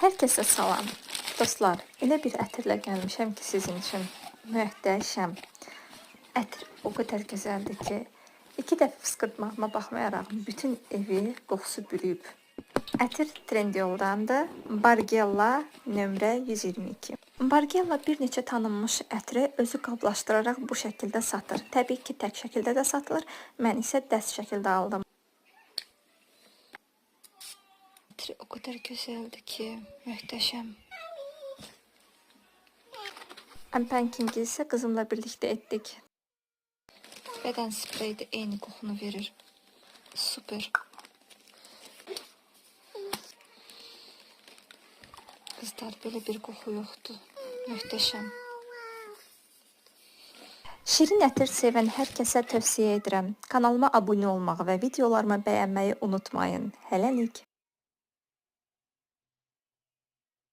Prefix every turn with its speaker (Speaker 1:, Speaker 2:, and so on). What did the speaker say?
Speaker 1: Herkese salam. Dostlar, elə bir ətirlə gəlmişəm ki, sizin üçün möhtəşəm. Ətir o qədər gözəldir ki, 2 dəfə fısqırtmağıma baxmayaraq bütün evi qoxusu bürüyüb. Ətir Trendyoldandır. Bargella nömrə 122. Bargella bir neçə tanınmış ətri özü qablaşdıraraq bu şəkildə satır. Təbii ki, tək şəkildə də satılır. Mən isə dəst şəkildə aldım. Ətri o qədər gözəldir ki, möhtəşəm. Unpacking-i isə qızımla birlikdə etdik. Bədən spreyi də eyni qoxunu verir. Super. Qızlar, belə bir qoxu yoxdur. Möhtəşəm. Şirin ətir sevən hər kəsə tövsiyə edirəm. Kanalıma abunə olmağı və videolarımı bəyənməyi unutmayın. Hələlik.